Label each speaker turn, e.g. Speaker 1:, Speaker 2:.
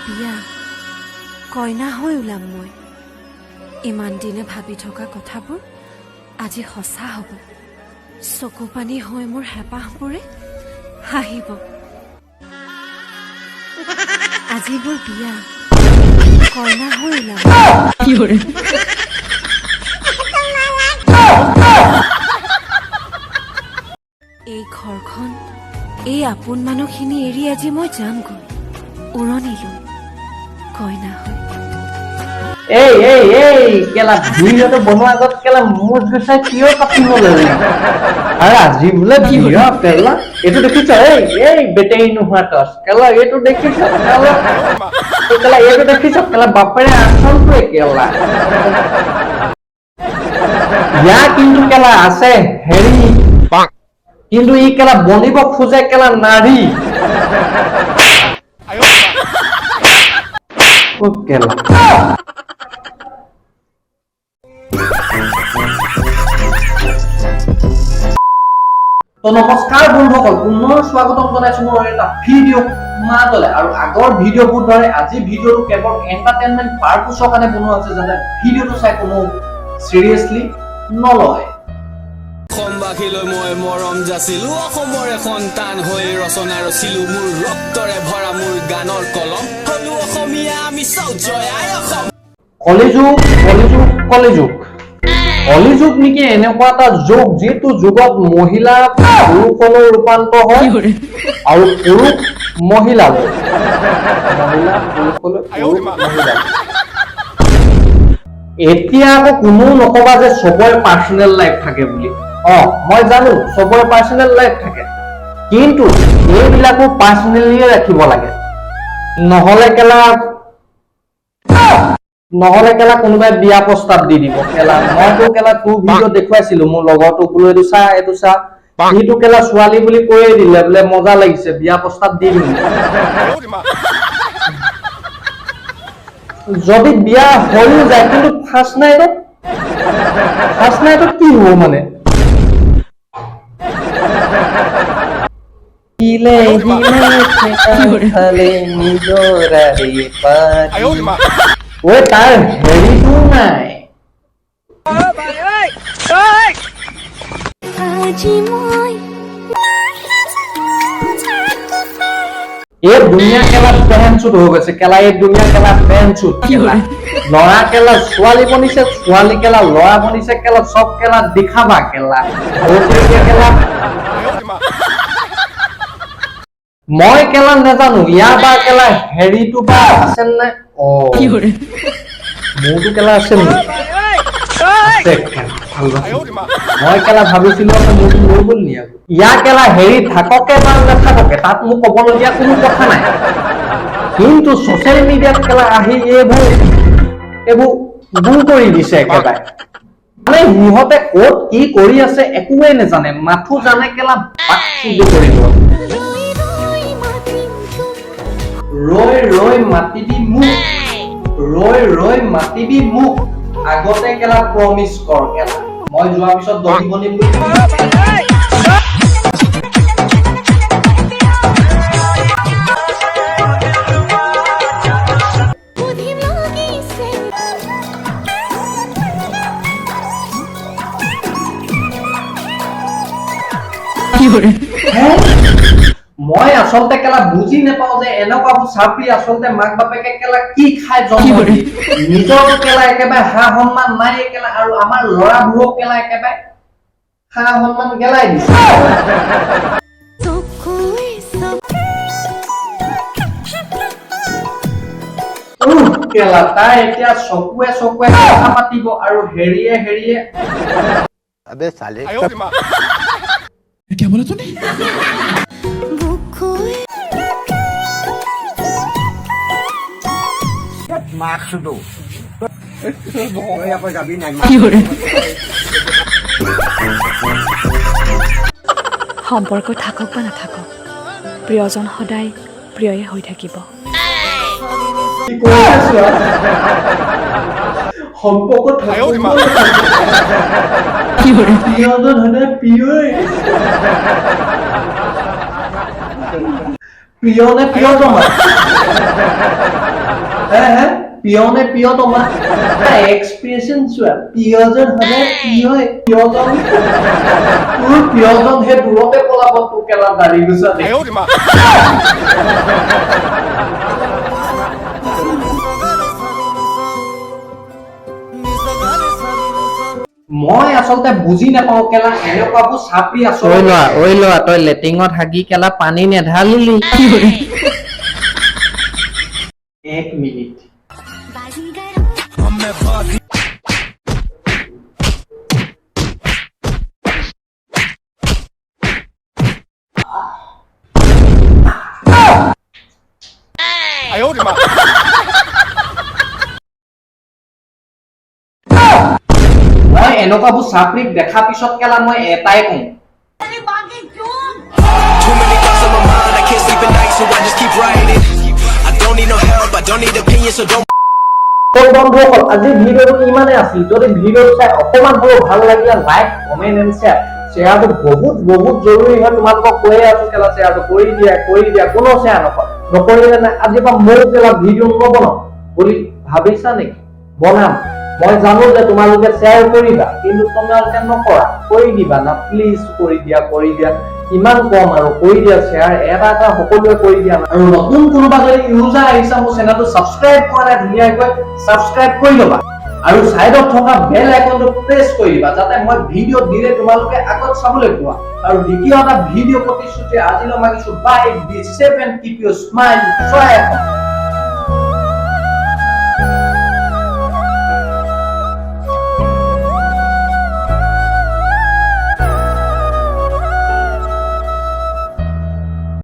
Speaker 1: বিয়া, কইনা হৈ ওলাম মই। ইমান দিনে ভাবি থকা কথাবোৰ আজি সঁচা হ'ব। চকু পানী হৈ মোৰ হেঁপাহবোৰে হাঁহিব। আজি মোৰ বিয়া, কইনা হৈ ওলাম। এই ঘৰখন, এই আপোন মানুহখিনি এৰি আজি মই যামগৈ উৰণিলৈ কইনা হৈ।
Speaker 2: এই এই এই, কেলা ভিডিঅ'টো বনোৱা আগত কেলা মোৰ গুচাই কিয় কাটিব লাগে? আৰু আজি বোলে বিয়া, কেলা এইটো দেখিছ? এই এই, বেটেৰী নোহোৱা টৰ্চ, কেলা এইটো দেখিছ? কেলা কেলা এইটো দেখিছ? কেলা বাপেৰে আচলটোৱে কেলা ইয়াৰ কিন্তু কেলা আছে হেৰি, কিন্তু ই কেলা বনিব খোজে কেলা নাৰী। অ কেলা। তো নমস্কাৰ বন্ধুসকল, পুনৰ স্বাগতম জনাইছো মোৰ এটা ভিডিঅ' মাজলে। আৰু আগৰ ভিডিঅ'বোৰ দৰে আজি ভিডিঅ'টো কেৱল এণ্টাৰটেইনমেণ্ট পাৰ্পছৰ কাৰণে বনোৱা হৈছে, যাতে ভিডিঅ'টো চাই কোনো চিৰিয়াছলি নলয়।
Speaker 3: অসমবাসীলৈ মই মৰম যাচিলো, অসমৰে সন্তান হৈ ৰচনা ৰচিলো, মোৰ ৰক্তৰে ভৰা মোৰ গানৰ কলম, হলো অসমীয়া আমি চব, জয় আই অসম।
Speaker 2: কলিযুগ, কলিযুগ, কলিযুগ, কলিযুগ নেকি এনেকুৱা এটা যুগ যিটো যুগত মহিলা পুৰুষলৈ ৰূপান্তৰ হয় আৰু পুৰুষ মহিলালৈ, মহিলা পুৰুষলৈ, পুৰুষ মহিলা। এতিয়া আকৌ কোনো নকবা যে চবৰে পাৰ্চনেল লাইফ থাকে বুলি। অ মই জানো চবৰে পাৰ্চনেল লাইফ থাকে, কিন্তু এইবিলাকো পাৰ্চনেলিয়ে ৰাখিব লাগে, নহলে কেলা কোনোবাই বিয়া প্ৰস্তাৱ দি দিব কেলা। মইতো কেলা তোৰ ভিডিঅ' দেখুৱাইছিলো মোৰ লগৰটোক, বোলো এইটো চা, এইটো চা। সিটো কেলা ছোৱালী বুলি কৈয়ে দিলে, বোলে মজা লাগিছে, বিয়া প্ৰস্তাৱ দি দিম। যদি বিয়া হৈও যায়, কিন্তু ফাৰ্ষ্ট নাইটত কি হ'ব মানে? হিলে হিলে খালে নিজৰাৰে পানী। ঐ, তাৰ হেৰিটোও নাই।
Speaker 1: আজি মই
Speaker 2: এই দুনিয়া কেলা পেন চুট হৈ গৈছে কেলা। এই দুনিয়া কেলা পেন চুট কেলা। ল'ৰা কেলা ছোৱালী বনিছে, ছোৱালী কেলা ল'ৰা বনিছে কেলা। চব কেলা দেখাবা কেলা ভৌতিকে কেলা। মই কেলা নাজানো ইয়াৰ বা কেলা হেৰিটো বা আছে নাই। অ মোৰতো কেলা আছে নেকি? আছে কেলা, ভাল বাচি। মই কেলা ভাবিছিলো আকৌ মোৰটো লৈ গ'ল নি আকৌ। ইয়াৰ কেলা হেৰি থাককে বা নাথাককে তাত মোক ক'বলগীয়া কোনো কথা নাই, কিন্তু ছচিয়েল মিডিয়াত কেলা আহি এইবোৰ এইবোৰ গুণ কৰি দিছে একেবাৰে। মানে সিহঁতে ক'ত কি কৰি আছে একোৱেই নাজানে, মাথো জানে কেলা বাকচুদি কৰিব।
Speaker 1: ৰৈ ৰৈ মাতিম তোক।
Speaker 2: ৰৈ ৰৈ মাতিবি মোক, ৰৈ ৰৈ মাতিবি মোক, আগতে কেলা প্ৰমিচ কৰ কেলা, মই যোৱাৰ পিছত দহি বনিম বুলি।
Speaker 1: সুধিম লাগিছে।
Speaker 2: হে? মই আচলতে কেলা বুজি নাপাওঁ যে এনেকুৱাবোৰ চাপৰি আচলতে মাক বাপেকে কেলা কি খাই জন্ম দিয়ে। নিজৰটো কেলা একেবাৰে সা সন্মান নাই কেলা, আৰু আমাৰ ল'ৰাবোৰক কেলা একেবাৰে সা সন্মান গেলাই দিছে।
Speaker 1: চকুৱে চকু
Speaker 2: উহ, কেলা তাই এতিয়া চকুৱে চকুৱে কথা পাতিব আৰু হেৰিয়ে হেৰিয়ে।
Speaker 4: अबे साले।
Speaker 3: क्या बोला तूने?
Speaker 1: বুকুৱে
Speaker 4: मार्क्स दो यहाँ पर अभी नहीं।
Speaker 5: সম্পৰ্ক থাকক বা নাথাকক, প্ৰিয়জন সদায় প্ৰিয়য়ে হৈ থাকিব।
Speaker 2: কি কৰি আছো? সম্পৰ্ক থাকক, প্ৰিয়জন সদায় প্ৰিয়ই। প্ৰিয় নে প্ৰিয়তমা? হে হে, প্ৰিয় নে প্ৰিয়তমা? এক্সপ্ৰেছন চোৱা, প্ৰিয়জন সদায় প্ৰিয়। প্ৰিয়জন, তোৰ প্ৰিয়জন সেই দূৰতে পলাব তোৰ কেলা দাড়ি গুচা দেখি। মই আচলতে বুজি নাপাওঁ কেলা এনেকুৱাবোৰ চাপৰি
Speaker 6: ঐ
Speaker 2: আচলতে।
Speaker 6: লোৱা, ঐ লোৱা, তই লেট্ৰিনত হাগি কেলা পানী নেঢালিলি।
Speaker 2: এক মিনিট। মই এনেকুৱাবোৰ চাপৰিক দেখা পিছত কেলা মই এটাই কওঁ।
Speaker 3: Too many thoughts on my mind, I can't sleep at night, so I just keep writing. I don't need no help, I don't need opinions, so don't
Speaker 2: তো বন্ধুসকল, আজি ভিডিঅ'টো ইমানেই আছিল। যদি ভিডিঅ'টো চাই অকণমান হ'লেও ভাল লাগিলে, লাইক, কমেণ্ট এণ্ড শ্বেয়াৰ। শ্বেয়াৰটো বহুত বহুত জৰুৰী হয়। তোমালোকক কৈয়ে আছো কেলা, শ্বেয়াৰটো কৰি দিয়া, কৰি দিয়া, কোনো শ্বেয়াৰ নকৰে। নকৰিলে নাই, আজিৰ পৰা ময়ো কেলা ভিডিঅ' নবনাওঁ বুলি ভাবিছা নেকি? বনাম। মই জানো যে তোমালোকে শ্বেয়াৰ কৰিবা, কিন্তু তোমালোকে নকৰা। কৰি দিবা না, প্লিজ কৰি দিয়া, কৰি দিয়া। ইমান কম আৰু, কৰি দিয়া শ্বেয়াৰ এটা এটা, সকলোৱে কৰি দিয়া। আৰু নতুন কোনোবা যদি ইউজাৰ আহিছা, মোৰ চেনেলটো ছাবস্ক্ৰাইব কৰা নাই, ধুনীয়াকৈ ছাবস্ক্ৰাইব কৰি ল'বা আৰু ছাইডত থকা বেল আইকনটো প্ৰেছ কৰি দিবা, যাতে মই ভিডিঅ' দিলে তোমালোকে আগত চাবলৈ পোৱা। আৰু দ্বিতীয় এটা ভিডিঅ' প্ৰতিশ্ৰুতি আজিলৈ মাগিছো। Bye, be safe and keep your smile. Jay Assam.